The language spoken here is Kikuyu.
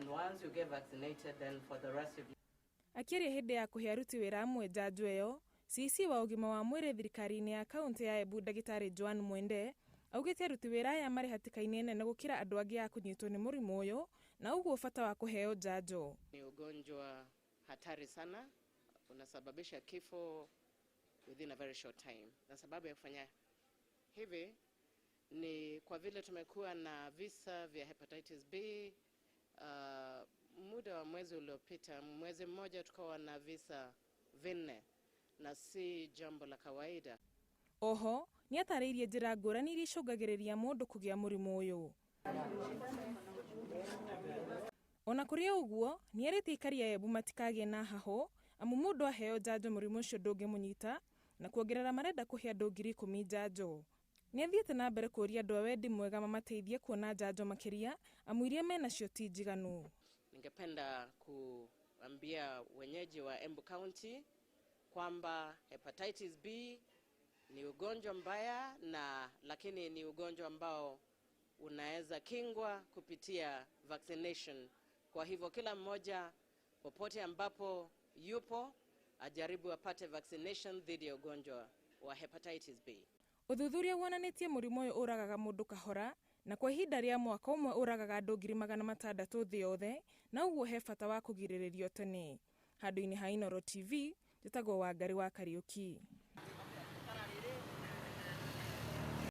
And once you get vaccinated, then for the rest of Akĩaria hĩndĩ ya kũhe aruti wĩra amwe njanjo ĩyo, CEC wa ũgima wa mwĩrĩ thirikari-inĩ ya kaũntĩ ya Embu ndagĩtarĩ Joan Mwende augĩte aruti wĩra aya marĩ hatĩka-inĩ nene gũkĩra andũ angĩ a kũnyitwo nĩ mũrimũ ũyũ na ũguo bata wa kũheo njanjo. Ni ugonjwa hatari sana, unasababisha kifo within a very short time. Na sababu ya kufanya hivi ni kwa vile tumekuwa na visa vya hepatitis B muda wa mwezi uliopita, mwezi mmoja tukawa na visa 4, na si jambo la kawaida. Oho nĩ atarĩirie njĩra ngũrani iria icũngagĩrĩria mũndũ kũgĩa mũrimũ ũyũ. Ona kũrĩ ũguo, nĩerĩte aikari a Embu matikagĩe na hahũ amu mũndũ aheo njanjo mũrimũ ũcio ndũngĩmũnyita na kuongerera marenda kũhe andũ 10,000 njanjo. Nĩathiĩte na mbere kũũria andũ a wendi mwega mamateithie kuona njanjo makĩria amu iria menacio ti njiganu. Ningependa kuambia wenyeji wa Embu County kwamba hepatitis B ni ugonjwa mbaya, na lakini ni ugonjwa ambao unaweza kingwa kupitia vaccination. Kwa hivyo kila mmoja popote ambapo yupo ajaribu apate vaccination dhidi ya ugonjwa wa hepatitis B. Ũthuthuria wonanĩtie mũrimũ ũyũ ũragaga mũndũ kahora na kwa ihinda rĩa mwaka ũmwe ũragaga andũ 600,000 thĩ yothe na ũguo he bata wa kũgirĩrĩrio tene. Handũ-inĩ ha Inooro TV, njĩtagwo Wangari wa Kariũki.